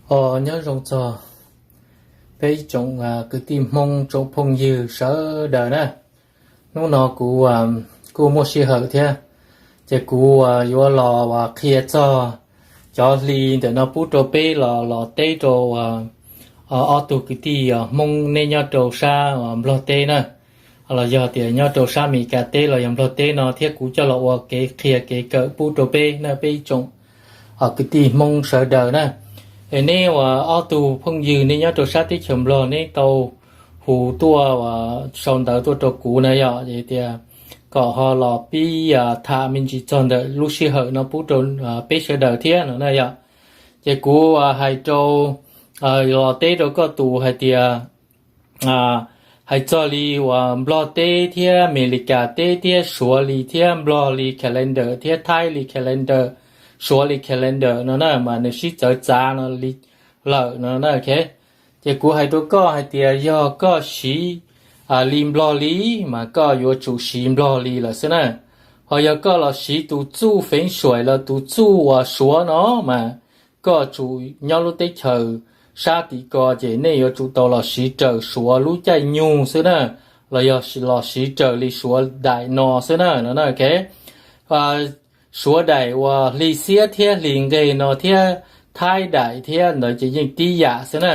Os, nyob zoo txog peb ib tsoom kwv tij Hmoob, tsoom phooj ywg sawv daws na. Hnub no kuv kuj muaj sij hawm thiab, ces kuv yuav los qhia txog cov hli ntawm no pub rau peb los, los teb rau ob tug kwv tij Hmoob neb nyob rau sab Nplog teb na, los yog tias nyob rau sab Amelikas teb los yog Nplog teb no thiab, kuv coj los ua kev qhia kev kawm pub rau peb na, peb ib tsoom kwv tij Hmoob sawv daws na. Es neb uas ob tug phooj ywg nej nyob rau sab teb chaws Nplog neb tau hu tuaj sau ntawv tuaj rau kuv na yom, es tias kom ho los pib tham me ntsis txog ntawm lub sij hawm no pub rau peb sawv daws thiab no na yom. Ces kuv hais rau, los teb rau koj tus hais tias, hais txog li uas Nplog teb thiab Amelikas teb thiab Suav li thiab Nplog li calendar thiab Thaib li calendar, Suav li calendar no na mas nws sib txawv txav no li lawm no na. Ces kuv hais rau koj hais tias yog koj siv li Nplog li mas koj yuav tsum siv Nplog li lawm xwb na. Ho yog koj los siv tus txuj feev suaim los tus txuj uas Suav no mas koj tsum nyob lub teb chaws sab tim ko ces nej yuav tsum tau los siv raws Suav lub caij nyoog xwb na, los yog los siv raws li Suav daim no xwb na no na. Suav daim uas hli xiab thiab hli nqeg no thiab Thaib daim thiab ntawd ces yeej tib yam xwb na.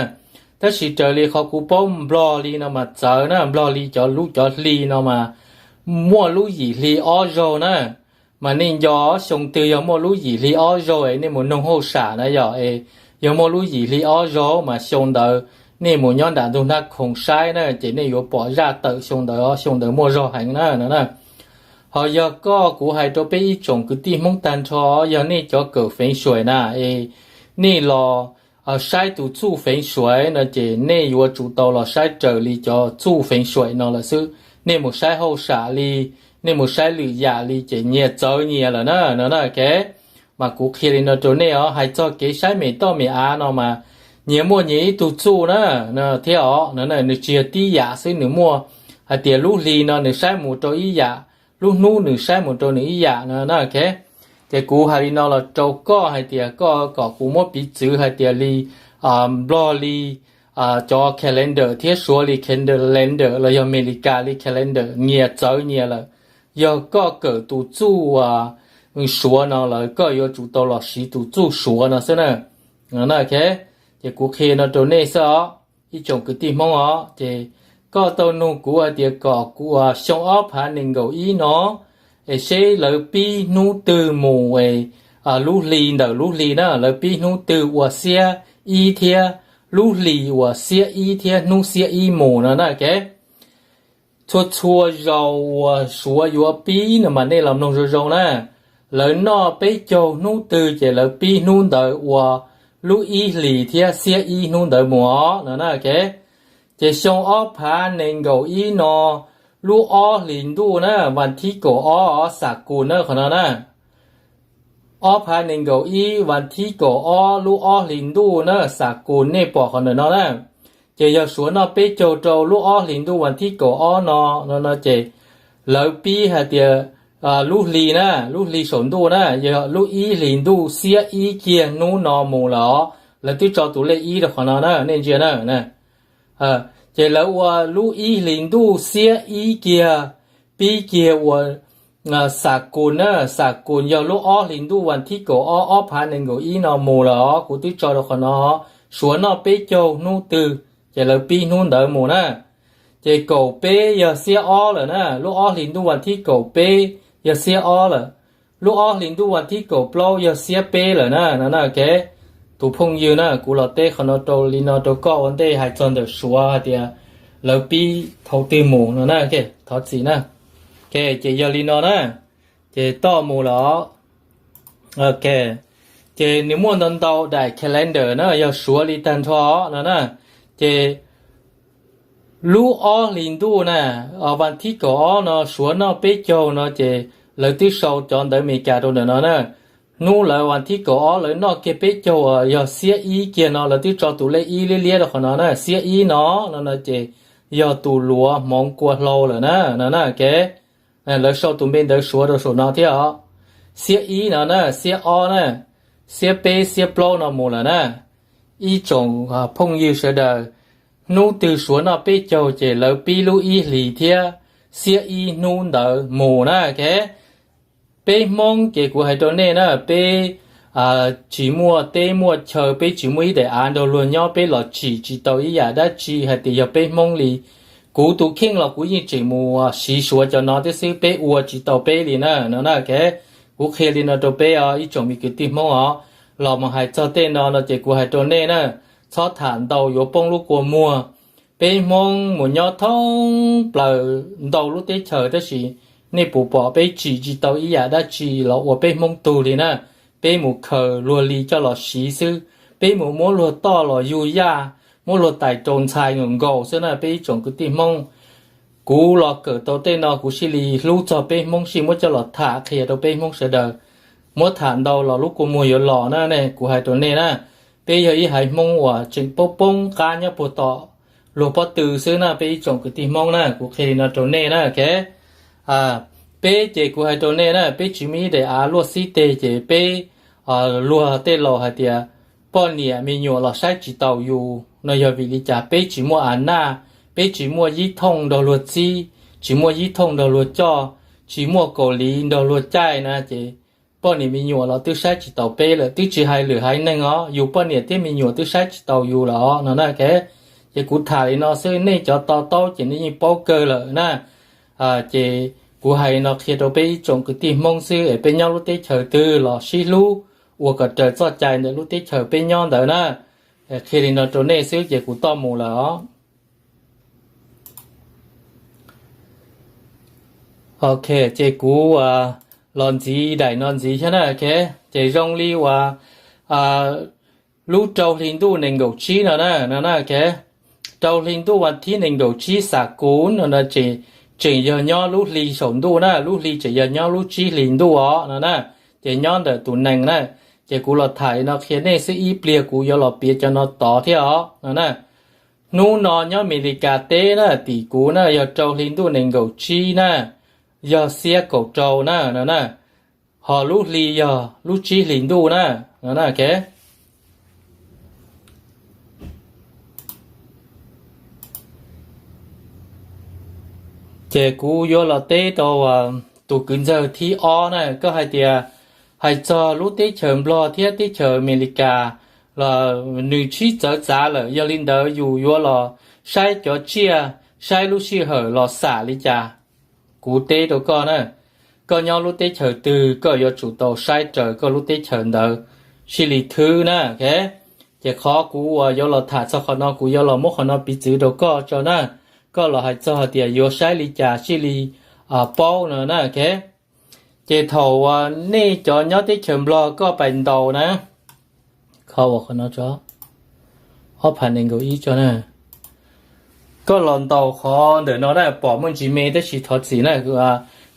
Tab sis raws li qhov kuv paub Nplog li no mas txawv na, Nplog li cov lub cov hli no mas muaj lub yim hli ob zaug na. Mas nej nco xyoo twg yog muaj lub yim hli ob zaug es nej mus noog hauj sam na yom, es yog muaj lub yim hli ob zaug mas xyoo ntawd nej mus nyob nram ntug hnab khoom saib na ces nej yuav pom zaj tawm xyoo ntawd, xyoo ntawd muaj zog heev na no na. Ho yog koj, kuv hais rau peb ib tsoom kwv tij Hmoob tag nrho, yog nej cov kawm feev suaim na es nej los saib tus txuj feev suaim no ces nej yuav tsum tau los saib raws li cov txuj feev suaim no lawm xwb. Nej mus saib hauj sam li, nej mus saib lwm yam li ces nyias txawv nyias lawm na no na. Mas kuv qhia li no rau nej os, hais txog kev saib me toj me av no mas nyias muaj nyias ib tug txuj na thiab os no na. Nws tsis yog tib yam xwb, nws muaj hais tias lub hli no nws saib mus rau ib yam, lub hnub nws saib mus rau nws ib yam no na. Ces kuv hais li no los rau koj hais tias koj kom kuv muab piv txwv hais tias li Nplog li cov calendar thiab Suav li calendar los yog Amelikas li calendar nyias txawv nyias lawm. Yog koj kawm tus txuj Suav no lawm koj yuav tsum tau los siv tus txuj Suav no xwb na. Ces kuv qhia no rau nej xwb os, ib tsoom kwv tij Hmoob os. Ces koj tau nug kuv hais tias kom kuv xyoo ob phav nees nkaum ib no es seb lawv pib hnub twg mus es lub hli ntawm lub hli na, lawv pib hnub twg ua xiab ib thiab lub hli uas xiab ib thiab hnub xiab ib mus no na. Txhua txhua zaus uas Suav yuav pib no mas nej los mloog zoo zoo na, lawv noj peb caug hnub twg ces lawv pib hnub ntawd ua lub ib hlis thiab xiab ib hnub ntawd mus os no na. Ces xyoo ob phav nees nkaum ib no lub ob hlis ntuj na, vas thib kaum ob, xam kus na qhov no na. Ob phav nees nkaum ib vas thib kaum ob lub ob hlis ntuj na, xam kus nej pom qhov ntawm no na. Ces yog Suav noj peb caug rau lub ob hlis ntuj vas thib kaum ob no no ces lawv pib hais tias lub hli na, lub hli saum ntuj na, yog lub ib hlis ntuj xiab ib kiag hnub no mus lawm os, lawv twb tso tus lej ib rau qhov no na, nej ntsia na. Ces lawv ua lub ib hlis ntuj xiab ib kiag, pib kiag ua xam kus na, xam kus yog lub ob hlis ntuj vas thib kaum ob, ob phav nees nkaum ib no mus lawm os, kuv twb tso rau qhov no, Suav noj peb caug hnub twg ces lawv pib hnub ntawd mus na. Ces kaum peb yog xiab ob lawm na, lub ob hlis ntuj vas thib kaum peb yog xiab ob lawm. Lub ob hlis ntuj vas thib kaum plaub yog xiab peb lawm na no na. Tus phooj ywg na, kuv los teb qhov no rau li no rau koj ua ntej hais txog ntawm Suav hais tias lawv pib thaum twg mus no na. Thov txim na. Ces yog li no na, ces toj mus lawm. Ces nws muaj ntau ntau daim calendar na, yog Suav li tag nrho no na. Ces lub ob hlis ntuj na, vas thib kaum ob no Suav noj peb caug no ces lawv twb sau cov ntawv Amelikas rau ntawm no na. Hnub lawv vas thib kaum ob lawv noj kiag peb caug uas yog xiab ib kiag no lawv twb tso tus lej ib liab liab rau qhov no na, xiab ib no no no ces yog tus luav hmoov kua hlau lawm na no na. Lawv sau tus npe ntawv Suav rau saum no thiab os. Xiab ib no na, xiab ob na, xiab peb xiab plaub no mus lawm na. Ib tsoom phooj ywg sawv daws, hnub twg Suav noj peb caug ces lawv pib lub ib hlis thiab xiab ib hnub ntawd mus na, ok. Peb Hmoob ces kuv hais rau nej na, peb tsis muaj teb muaj chaw, peb tsis muaj ib daim av nrog luag nyob, peb los tsim tsis tau ib yam dab tsi hais tias yog peb Hmoob li. Kuv tus kheej los kuv yeej tseem mus siv Suav cov no thiab xwb, peb ua tsis tau peb li na, no na, ok. Kuv qhia li no rau peb os ib tsoom me kwv tij Hmoob os. Los mus hais txog tej no no ces kuv hais rau nej na, txhob tham ntau yuav poob lub kua muag. Peb Hmoob mus nyob thoob plaws ntau lub teb chaws tab sis nej puas pom peb tsim tsis tau ib yam dab tsi los ua peb Hmoob tug li na. Peb mus khaws luag li coj los siv xwb, peb mus muab luag toj los yug yaj, muab luag tais rau ntxhais nkaus nkaus xwb na peb ib tsoom kwv tij Hmoob. Kuv los kawm tau tej no kuv thiaj li hlub txog peb Hmoob, thiaj muab coj los tham qhia rau peb Hmoob sawv daws. Muab tham ntau los lub kua muag yuav los na, kuv hais rau nej na. Peb yog ib haiv Hmoob uas tseem poob poob qab nyob puag tom luag pob tw xwb na peb ib tsoom kwv tij Hmoob na, kuv qhia li no rau nej na, ok. Peb ces kuv hais rau nej na, peb tsis muaj ib daim av luaj xib teg ces peb, luag tej laus hais tias poj niam me nyuam los saib tsis taus yus no yog vim li cas? Peb tsis muaj av naj, peb tsis muaj yib thooj nrog luag txib, tsis muaj yib thooj nrog luag coj, tsis muaj kaus liv nrog luag caij na ces poj niam me nyuam los twb saib tsis taus peb lawm, twb tsis hais lwm haiv neeg os, yus poj niam thiab me nyuam twb saib tsis taus yus lawm os no na, ok. Ces kuv tham li no xwb, nej cov to taub ces nej yeej paub kawg lawm na. Ces kuv hais no qhia rau peb ib tsoom kwv tij Hmoob xwb es peb nyob lub teb chaws twg los sib hlub ua kom raws txoj cai ntawm lub teb chaws peb nyob ntawd na. Qhia li no rau nej xwb ces kuv toj mus lawm os. Ok, ces kuv los ntxiv daim no ntxiv thiab na, ok. Ces zoo li uas lub rau hli ntuj nees nkaum tsib no na, no na, ok. Rau hli ntuj vas thib nees nkaum tsib xam kus no na, tseem yog nyob lub hli saum ntuj na, lub hli tseem yog nyob lub tsib hlis ntuj os no na. Ces nyob ntawm tus nees na, ces kuv los tham li no qhia nej xwb, ib pliag kuv yuav los piav cov no tod thiab os no na. Hnub no nyob Amelikas teb na, tim kuv na yog rau hli ntuj nees nkaum tsib na, yog xiab kaum rau na no na, ho lub hli yog lub tsib hlis ntuj na no na, ok. Ces kuv yuav los teb rau tus kwv ntxawg thib ob na, koj hais tias hais txog lub teb chaws Nplog thiab teb chaws Amelikas los nws tshib txawv txav lawm, yog li ntawd yus yuav los saib cov tsiaj, saib lub sij hawm los xam li cas? Kuv teb rau koj na, koj nyob lub teb chaws twg koj yuav tsum tau saib raws koj lub teb chaws ntawd, sib li thwb na, ok. Ces qhov kuv uas yuav los tham txog qhov no kuv yuav los muab qhov no piv txwv rau koj tso na, koj los hais txog hais tias yuav saib li cas sib li paub no na, ok. Ces thaum uas nej cov nyob teb chaws Nplog koj pais ntaus na, qhov no, ob phav nees nkaum ib tso na, koj los ntaus qhov ntawm no na, pom muaj ntsis me tab sis thov txim na,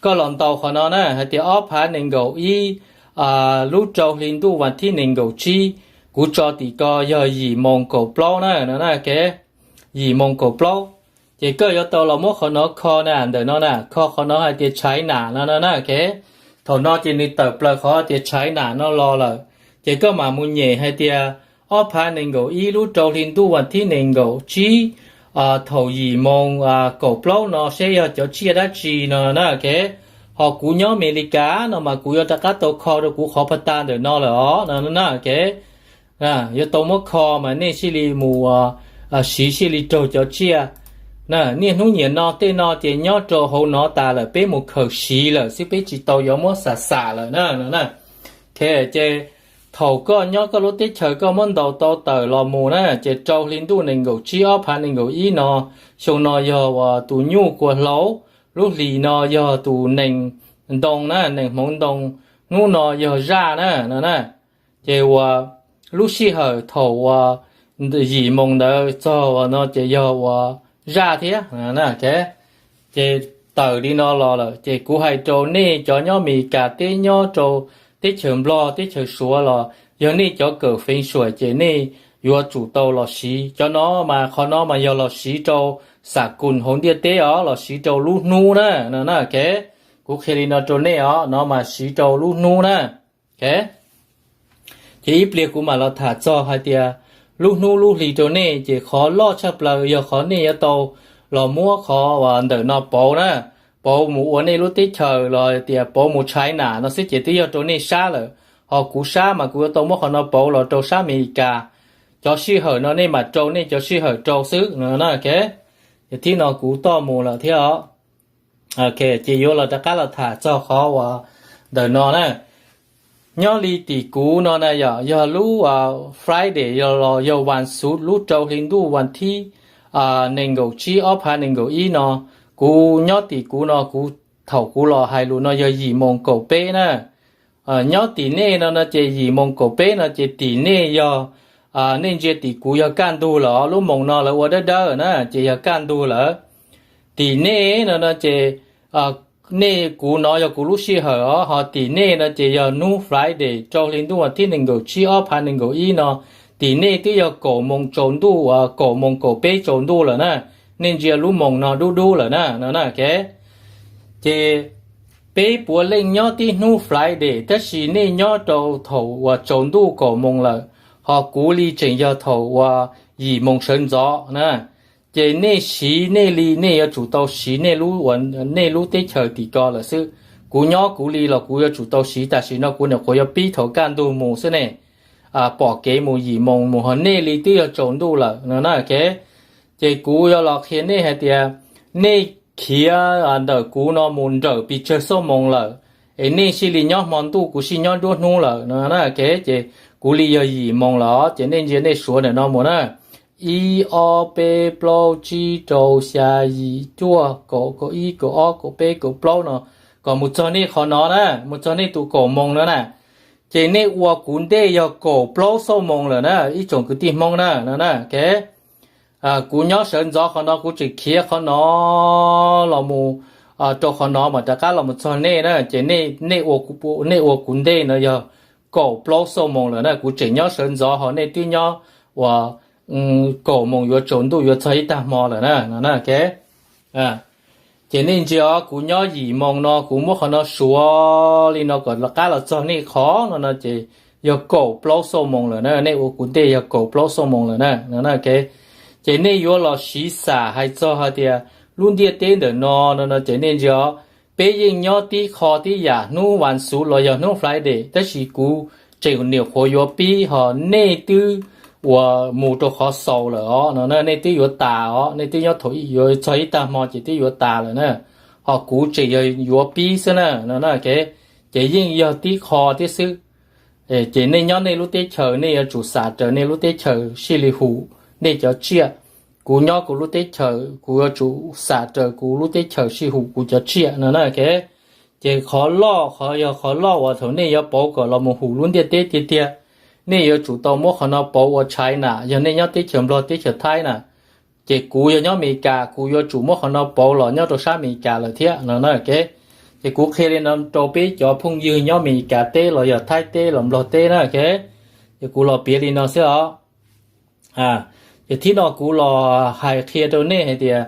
koj los ntaus qhov no na hais tias ob phav nees nkaum ib lub rau hli ntuj vas thib nees nkaum tsib, kuv tso tim ko yog yim moos kaum plaub na no na, ok. Yim moos kaum plaub. Ces koj yuav tau los muab qhov no kho na, ntawm no na, kho qhov no hais tias China no no na, ok. Thaum no ces nws tawm plaws qhov tias China no los lawm. Ces koj mam mus nyem hais tias ob phav nees nkaum ib lub rau hli ntuj vas thib nees nkaum tsib thaum yim moos kaum plaub no seb yog cov tsiaj dab tsi no na, ok. Ho kuv nyob Amelikas no mas kuv yuav rov qab tau kho rau kuv qhov pha ta ntawm no lawm os no na, ok. Yuav tau muab kho mas nej sib li mus siv sib li raug cov tsiaj. Niaj hnub niam no tej no ces nyob rau hauv no tas lawm, peb mus khaws siv lawm xwb, peb tsis tau yuav muab xam xam lawm na no na. Ces thaum koj nyob koj lub teb chaws koj muab ntaus tau tawm los mus na, ces rau hli ntuj nees nkaum tsib ob phav nees nkaum ib no, xyoo no yog uas tus nyuj kua hlaub, lub hlis no yog tus nees ntoo na, nees hmoov ntoo, hnub no yog zaj na no na. Ces uas lub sij hawm thaum uas yim moos ntawd txog uas no ces yog uas zaj thiab. Ces tawm li no los lawm ces kuv hais rau nej cov nyob Amelikas teb, nyob rau teb chaws Nplog, teb chaws Suav los yog nej cov kawm feev suam ces nej yuav tsum tau los siv cov no mas, qhov no mas yog los siv rau xam kus hauv ntiaj teb os, los siv rau lub hnub na no na, ok. Kuv qhia li no rau nej os, no mas siv rau lub hnub na, ok. Ces ib pliag kuv mam los tham txog hais tias lub hnub lub hli rau nej, ces qhov loj tshaj plaws yog qhov nej yuav tau los muab qhov ntawm no pauv na, pauv mus ua nej lub teb chaws los tias pauv mus China no xwb ces twb yog rau nej sab lawm. Ho kuv sab mas kuv yuav tau muab qhov no pauv los rau sab Amelikas. Cov sij hawm no nej mam rau nej cov sij hawm rau xwb no na. Ces thib no kuv toj mus lawm thiab os. Ces yuav los rov qab los tham txog qhov uas ntawm no na. Nyob li tim kuv no na yog, yog lub Friday yog los yog vas xuv lub rau hli ntuj vas thib nees nkaum tsib ob phav nees nkaum ib no, kuv nyob tim kuv no kuv, thaum kuv los hais lus no yog yim moos kaum peb na. Nyob tim nej no no ces yim moos kaum peb no ces tim nej yog, nej ntsia tim kuv yog kaj ntug lawm os, lub moos no lawv ua dawb dawb na ces yog kaj ntug lawm. Tim nej no no ces nej, kuv no yog kuv lub sij hawm os, ho tim nej no ces yog hnub Friday rau hli ntuj vas thib nees nkaum tsib ob phav nees nkaum ib no, tim nej twb yog kaum moos tsaus ntuj, kaum moos kaum peb tsaus ntuj lawm na. Nej ntsia lub moos no dub dub lawm na no na. Ces peb puav leej nyob tib hnub Friday tab sis nej nyob rau thaum uas tsaus ntuj kaum moos lawm, ho kuv li tseem yog thaum uas yim moos sawv ntxov na. Ces nej siv nej li nej yuav tsum tau siv nej lub, nej lub teb chaws tim ko lawm xwb. Kuv nyob kuv li los kuv yuav tsum tau siv, tam sim no kuv nyuam qhuav yuav pib thaum kaj ntug mus xwb ne, pom kev mus yim moos mus, ho nej li twb yog tsaus ntuj lawm no na. Ces kuv yuav los qhia nej hais tias nej khiav ntawm kuv no mus nrawm pes tsawg xuab moos lawm, es nej thiaj li nyob hmo ntuj kuv thiaj nyob nruab hnub lawm no na. Ces kuv li yog yim moos lawm ces nej ntsia nej suav ntawm no mus na. Ib ob peb plaub tsib rau xya yim cuaj kaum kaum ib kaum ob kaum peb kaum plaub no, kom mus txog nej qhov no na, mus txog nej tus kaum moos no na. Ces nej ua kuv ntej yog kaum plaub xuab moos lawm na ib tsoom kwv tij Hmoob na no na. Kuv nyob sawv ntxov qhov no kuv tseem khiav qhov no los mus rau qhov no mas rov qab los mus txog nej na, ces nej ua kuv ntej no yog kaum plaub xuab moos lawm na. Kuv tseem nyob sawv ntxov ho nej twb nyob uas kaum moos yuav tsaus ntuj yuav txog ib tag hmo lawm na no na. Ces nej ntsia os, kuv nyob yim moos no kuv muab qhov no suav li no kom rov qab los txog nej qhov no no ces yog kaum plaub xuab moos lawm na, nej ua kuv ntej yog kaum plaub xuab moos lawm na no na. Ces nej yuav los siv xam hais txog hais tias lub ntiaj teb ntawm no no no ces nej ntsia os, peb yeej nyob tib qho tib yam, hnub vas xuv los yog hnub Friday, tab sis kuv tseem nyuam qhuav yuav pib ho nej twb uas mus rau qhov xaus lawm os no na, nej twb yuav tas os, nej twb nyob thaum yuav txog ib tag hmo ces twb yuav tas lawm na, ho kuv tseem yog yuav pib xwb na no na. Ces yeej yog tib qho thiab xwb. Ces nej nyob nej lub teb chaws nej yuav tsum xam raws nej lub teb chaws sij li hum nej cov tsiaj. Kuv nyob kuv lub teb chaws kuv yuav tsum xam raws kuv lub teb chaws sij hum kuv cov tsiaj no na. Ces qhov loj, qhov yog qhov loj uas thaum nej yuav pauv kom los mus hum lub ntiaj teb tiag tiag, nej yuav tsum tau muab qhov no pauv ua China, yog nej nyob teb chaws Nplog teb chaws Thaib na. Ces kuv yog nyob Amelikas kuv yuav tsum muab qhov no pauv los nyob rau sab Amelikas lawm thiab no na. Ces kuv qhia li no rau peb cov phooj ywg nyob Amelikas teb los yog Thaib teb los Nplog teb na. Ces kuv los piav li no xwb os. Ces thib no kuv los hais qhia rau nej hais tias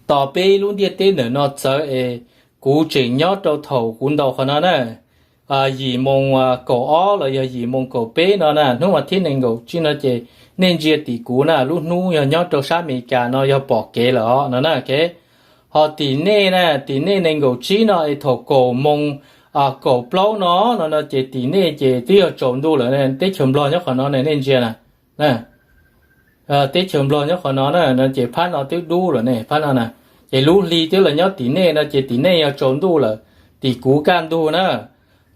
tos peb lub ntiaj teb ntawm no txawv es kuv tseem nyob rau thaum kuv ntaus qhov no na, yim moos kaum ob los yog yim moos kaum peb no na, hnub vas thib nees nkaum tsib no ces nej ntsia tim kuv na, lub hnub yog nyob rau sab Amelikas no yog pom kev lawm os no na. Ho tim nej na, tim nej nees nkaum tsib no es thaum kaum moos kaum plaub no no no ces tim nej ces twb yog tsaus ntuj lawm, teb chaws Nplog nyob qhov no ne, nej ntsia na. Teb chaws Nplog nyob qhov no na no ces phab no twb dub lawm ne, phab no na. Ces lub hli twb los nyob tim nej no ces tim nej yog tsaus ntuj lawm, tim kuv kaj ntug na.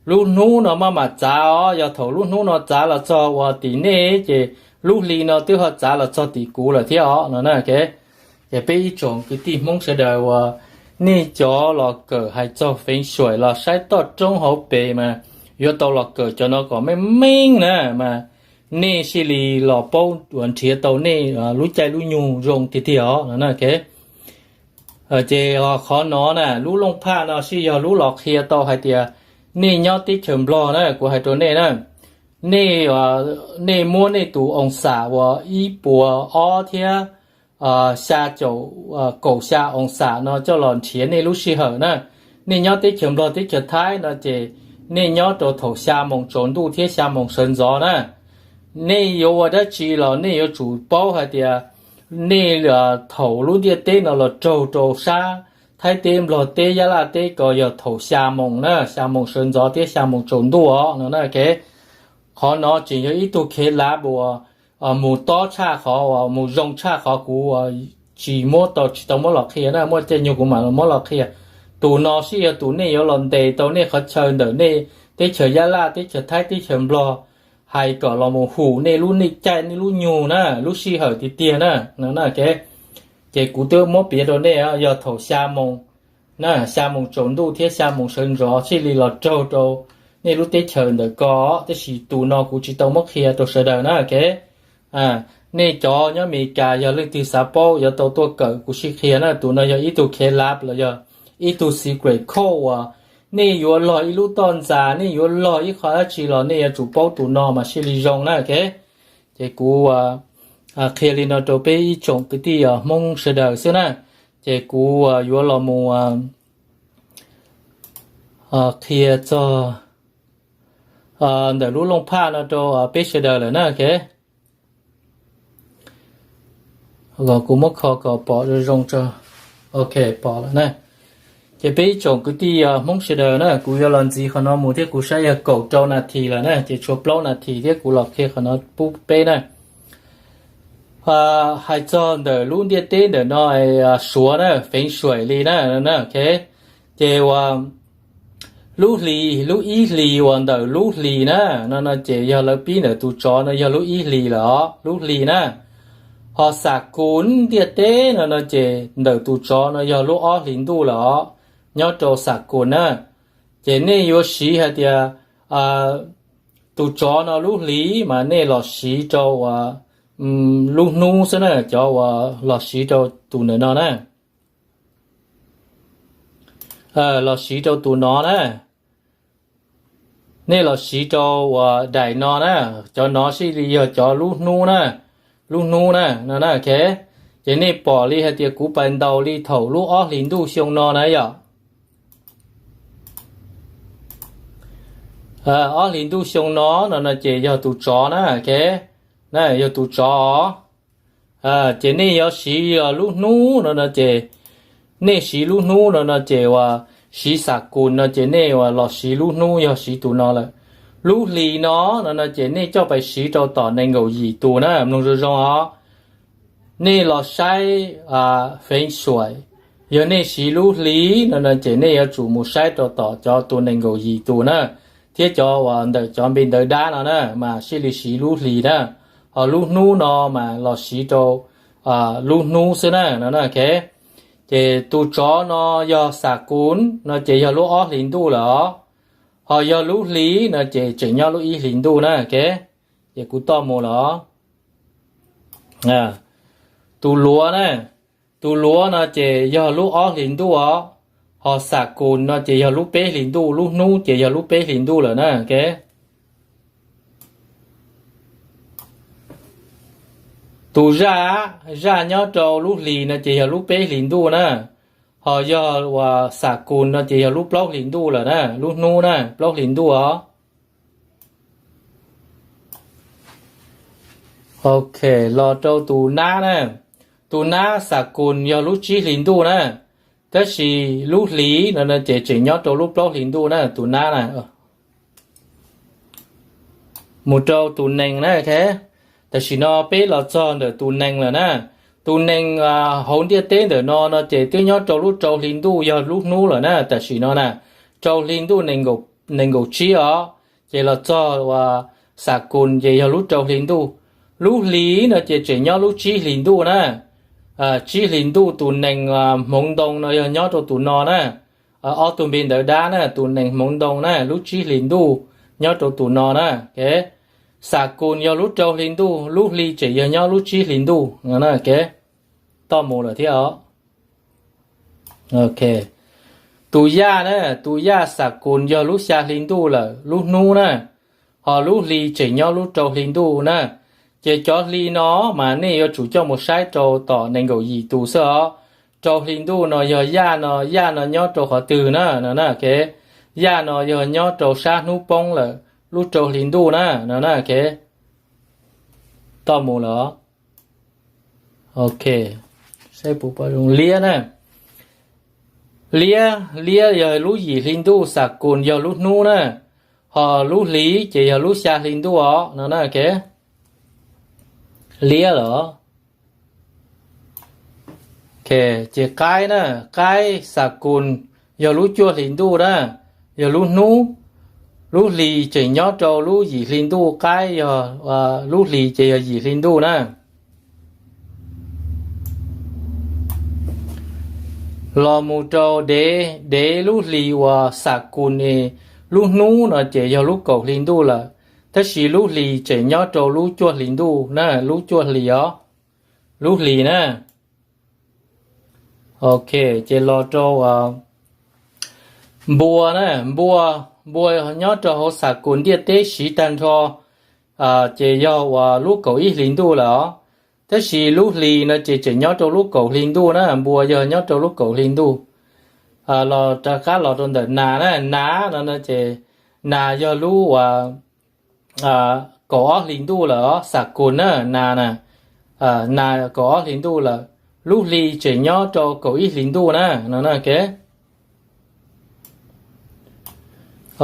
Lub hnub no maj mam txav os, yog thaum lub hnub no txav los txog uas tim nej ces lub hli no twb ho txav los txog tim kuv lawm thiab os no na. Ces peb ib tsoom kwv tij Hmoob sawv daws uas nej cov los kawm hais txog feev xyuam los saib toj roob hauv pes mas yuav tau los kawm cov no kom meej meej na, mas nej thiaj li los paub uas nrhiav tau nej lub caij lub nyoog zoo tiag tiag os no na. Ces qhov no na, lub looj phaj no sij yog lub los qhia tau hais tias nej nyob teb chaws Nplog na, kuv hais rau nej na, nej, nej muab nej tus oo xam uas ib puas ob thiab xya caum, kaum xya oo xam no coj los nrhiav nej lub sij hawm na. Nej nyob teb chaws Nplog teb chaws Thaib no ces nej nyob rau thaum xya moos tsaus ntuj thiab xya moos sawv ntxov na. Nej yuav ua dab tsi los nej yuav tsum paub hais tias nej thaum lub ntiaj teb no los raug rau sab Thaib teb, Nplog teb, Yab Laj teb ko yog thaum xya moos na, xya moos sawv ntxov thiab xya moos tsaus ntuj os no na. Qhov no tseem yog ib tug khev lav uas mus tob tshaj qhov uas mus zoo tshaj qhov kuv tsis muab tau, tsis tau muab los qhia na, muaj caij nyoog kuv mam muab los qhia. Tus no sib yog tus nej yuav los ntes tau nej qhov chaw ntawm nej teb chaws Yab Laj, teb chaws Thaib, teb chaws Nplog, hais kom los mus hum nej lub nej caij nej lub nyug na, lub sij hawm tiag tiag na. Ces kuv twb muab piav rau nej yog thaum xya moos na, xya moos tsaus ntuj thiab xya moos sawv ntxov thiaj li los raug rau nej lub teb chaws ntawm ko, tab sis tus no kuv tsis tau muab qhia rau sawv daws na. Nej cov nyob Amelikas yog leej twg xav paub yuav tau tuaj kawm kuv sib qhia na. Tus no yog ib tug khev lav los yog ib tug secret code uas nej yuav log ib lub toj ntxas, nej yuav log ib qho dab tsi los nej yuav tsum paub tus no mas sib li zoo na. Ces kuv qhia li no rau peb ib tsoom kwv tij Hmoob sawv daws xwb na. Ces kuv yuav los mus qhia txog ntawm lub looj phaj no rau peb sawv daws lawm na. Kuv muab kho kom pom zoo zoo tso. Ok, pom lawm na. Ces peb ib tsoom kwv tij Hmoob sawv daws na, kuv yuav los ntxiv qhov no mus thiab kuv saib yog kaum rau nas this lawm na, ces tshuav plaub nas this thiab kuv los qhia qhov no pub peb na. Hais txog ntawm lub ntiaj teb ntawm no, Suav na, feev suaim li na, ces uas lub hlis, lub ib hlis uas ntawm lub hlis na, no no ces yog lawv pib ntawm tus tsov no yog lub ib hlis lawm os, lub hlis na. Ho xam kus ntiaj teb no no ces ntawm tus tsov no yog lub ob hlis ntuj lawm os, nyob rau xam kus na. Ces nej yuav siv hais tias tus tsov no lub hlis mas nej los siv rau uas lub hnub xwb na, cov uas los siv rau tus ntawm no na. Los siv rau tus no na. Nej los siv rau uas daim no na, cov no sib li yog cov lub hnub na, lub hnub na, no na. Ces nej pom li hais tias kuv pais ntaus li thaum lub ob hlis ntuj xyoo no na yom. Ob hlis ntuj xyoo no no no ces yog tus tsov na, na yog tus tsov os. Ces nej yuav siv lub hnub no no ces, nej siv lub hnub no no ces uas siv xam kus no ces nej uas los siv lub hnub yog siv tus no lawm. Lub hlis no no no ces nej coj pais siv rau tom nees nkaum yim tus na, mloog zoo zoo os. Nej los saib feev suaim, yog nej siv lub hlis no no ces nej yuav tsum mus saib rau tom cov tus nees nkaum yim tus na, thiab cov uas ntawm cov npe ntawv dab no na mas sib li siv lub hlis na. Ho lub hnub no mas los siv rau lub hnub xwb na, no na. Ces tus tsov no yog xam kus no ces yog lub ob hlis ntuj lawm os. Ho yog lub hlis no ces tseem nyob lub ib hlis ntuj na. Ces kuv toj mus los. Tus luav na, tus luav no ces yog lub ob hlis ntuj os. Ho xam kus no ces yog lub peb hlis ntuj, lub hnub ces yog lub peb hlis ntuj lawm na. Tus zaj, zaj nyob rau lub hlis no ces yog lub peb hlis ntuj na. Ho yog uas xam kus no ces yog lub plaub hlis ntuj lawm na, lub hnub na, plaub hlis ntuj os. Ok, los rau tus nab na. Tus nab xam kus yog lub tsib hlis ntuj na, tab sis lub hlis no no ces tseem nyob rau lub plaub hlis ntuj na, tus nab na. Mus rau tus nees na. Tam sim no peb los txog ntawm tus nees lawm na. Tus nees hauv ntiaj teb ntawm no no ces twb nyob rau lub rau hli ntuj yog lub hnub lawm na. Tam sim no na, rau hli ntuj nees nkaum tsib os, ces los txog uas xam kus ces yog lub rau hli ntuj. Lub hli no ces tseem nyob lub tsib hlis ntuj na. Tsib hlis ntuj tus nees hmoov ntoo no yog nyob rau tus no na. Ob tug npe ntawv dab na, tus nees hmoov ntoo na, lub tsib hlis ntuj nyob rau tus no na. Xam kus yog lub rau hli ntuj, lub hli tseem yog nyob lub tsib hlis ntuj. Toj mus lawm thiab os. Tus yaj na, tus yaj xam kus yog lub xya hli ntuj lawm, lub hnub na, ho lub hli tseem nyob lub rau hli ntuj na. Ces cov hli no mas nej yuav tsum coj mus saib rau tom nees nkaum yim tus xwb os. Rau hli ntuj no yog yaj no, yaj no nyob rau qhov twg na, no na. Yaj no yog nyob rau sab hnub poob lawm, lub rau hli ntuj na, no na. toj mus lawm. Ok, saib puas pom zoo. Liab na, liab, liab yog lub yim hli ntuj, xas kus yog lub hnub na, ho lub hli ces yog lub xya hli ntuj os no na. Liab lawm. Ces qaib na, qaib xas kus yog lub cuaj hli ntuj na, yog lub hnub. Lub hlis tseem nyob rau lub yim hli ntuj, qaib yog, lub hlis ces yog yim hli ntuj na. Los mus rau dev, dev lub hlis uas xas kus, lub hnub no ces yog lub kaum hli ntuj lawm, tab sis lub hlis tseem nyob rau lub cuaj hli ntuj na, lub cuaj hlis os, lub hlis na. Ok, ces los rau npua na, npua, npua nyob rau hauv xas kus ntiaj teb siv tag nrho, ces yog uas lub kaum ib hlis ntuj lawm os. Tab sis lub hlis no ces tseem nyob rau lub kaum hli ntuj na, npua yog nyob rau lub kaum hli ntuj. Los rov qab los rau ntawm nas na, nas no ces nas yog lub uas kaum ob hlis ntuj lawm os, xas kus na, nas na, nas kaum ob hlis ntuj lawm, lub hlis tseem nyob rau kaum ib hlis ntuj na no na.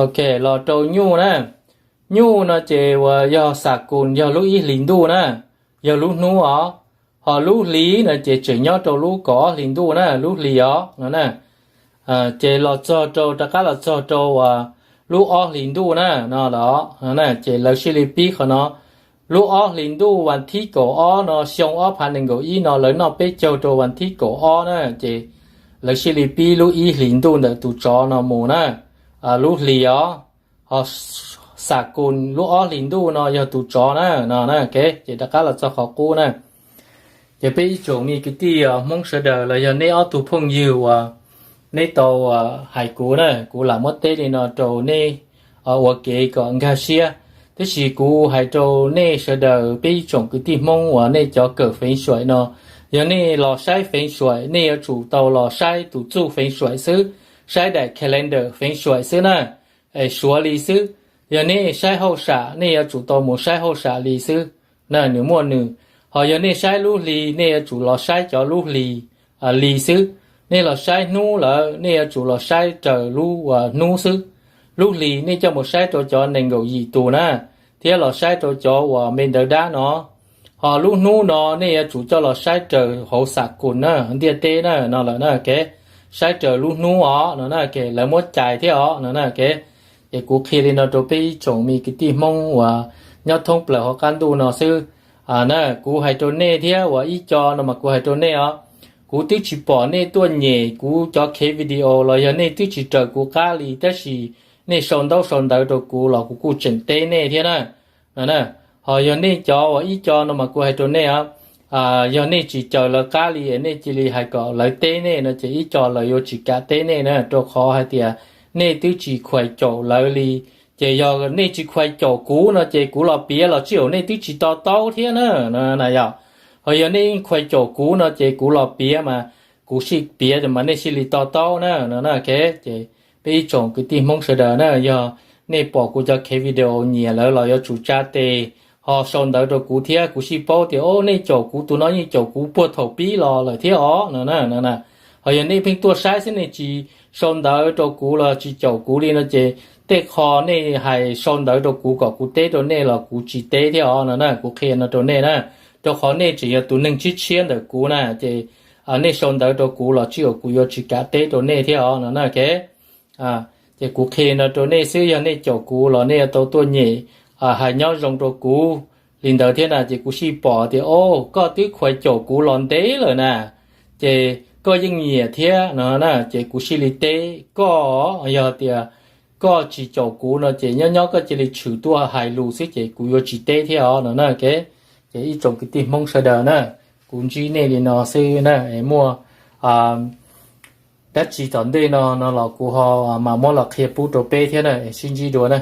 Ok, los rau nyuj na, nyuj no ces uas yog xas kus yog lub ib hlis ntuj na, yog lub hnub os, ho lub hlis no ces tseem nyob rau lub kaum ob hlis ntuj na, lub hlis os no na. Ces los txog rau, rov qab los txog rau uas lub ob hlis ntuj na no lawm os. Ces lawv thiaj li pib qhov no, lub ob hlis ntuj vas thib kaum ob no xyoo ob phav nees nkaum ib no lawv noj peb caug rau vas thib kaum ob na, ces lawv thiaj li pib lub ib hlis ntuj ntawm tus tsov no mus na, lub hlis os. Ho xas kus lub ob hlis ntuj no yog tus tsov na no na. Ces rov qab los txog qhov qub na, ces peb ib tsoom me kwv tij Hmoob sawv daws los yog nej ob tug phooj ywg uas neb tau hais kuv na, kuv lam muab teb li no rau nej ua kev kom nkag siab. Tab sis kuv hais rau nej sawv daws peb ib tsoom kwv tij Hmoob uas nej cov kawm feev xuaim no, yog nej los saib feev xuaim nej yuav tsum tau los saib tus txuj feev xuaim xwb, saib daim calendar feev xuaim xwb na, es suav li xwb. Yog nej saib hauj sam nej yuav tsum tau mus saib hauj sam li xwb na, nws muaj nws. Ho yog nej saib lub hli nej yuav tsum los saib cov lub hli li xwb. Nej los saib hnub lawm nej yuav tsum los saib raws lub hnub xwb. Lub hlis nej coj mus saib rau cov nees nkaum yim tus na, thiab los saib rau cov uas me ntawv dab no. Ho lub hnub no nej yuav tsum coj los saib raws hauv xas kus na, ntiaj teb na no lawm na, saib raws lub hnub os no na, lawv muab cais thiab os no na. Ces kuv qhia li no rau peb ib tsoom me kwv tij Hmoob uas nyob thoob plaws hauv qab ntuj no xwb na. Kuv hais rau nej thiab uas ib co no mas kuv hais rau nej os, kuv twb tsis pom nej tuaj nyem kuv cov khev video los yog nej twb tsis raws kuv qab li, tab sis nej sau ntaub sau ntawv rau kuv los kuv kuj tseem teb nej thiab na. Ho yog nej cov uas ib co no mas kuv hais rau nej os, yog nej tsis raws lawv qab li nej cia li hais kom lawv teb nej no ces ib co lawv yuav tsis kam teb nej na, rau qhov hais tias nej twb tsis khuais caum lawv li. Ces yog nej tsis khuais caum kuv no ces kuv los piav los tsis yog nej twb tsis to taub thiab na. Yog, ho yog nej khuais caum kuv no ces kuv los piav mas kuv sij piav mas nej sij li to taub na no na. Ces peb ib tsoom kwv tij Hmoob sawv daws na, yog nej pom kuv cov khev video nyiam lawv los yuav tsum tsa tes ho sau ntawv rau kuv thiab, kuv sij paub tias o nej caum kuv tus no yeej caum kuv puag thaum pib los lawm thiab os no. Ho yog nej pheej tuaj saib xwb nej tsis sau ntawv rau kuv los tsis caum kuv li no ces tej qho nej hais sau ntawv rau kuv kom kuv teb rau nej los kuv tsis teb thiab os no na. Kuv qhia no rau nej na, rau qhov nej tseem yog tus neeg tshiab tshiab ntawm kuv na, ces nej sau ntawv rau kuv los tsis yog kuv yuav tsis kam teb rau nej thiab os no na. Ces kuv qhia no rau nej xwb, yog nej caum kuv los nej yuav tau tuaj nyem hais nyob zoo rau kuv li ntawd thiab na. Ces kuv sij pom tias o koj twb khuais caum kuv los ntev lawm na, ces koj yeej nyiam thiab no na, ces kuv sij li teb koj. Yog tias koj tsis caum kuv no ces nyob nyob koj cia li tshwm tuaj hais lus xwb ces kuv yuav tsis teb thiab os no na. Ces ib tsoom kwv tij Hmoob sawv daws na, kuv ntsib nej li no xwb na, muaj dab tsi tom ntej no no los kuv ho mam muab los qhia pub rau peb thiab na, sib ntsib dua na.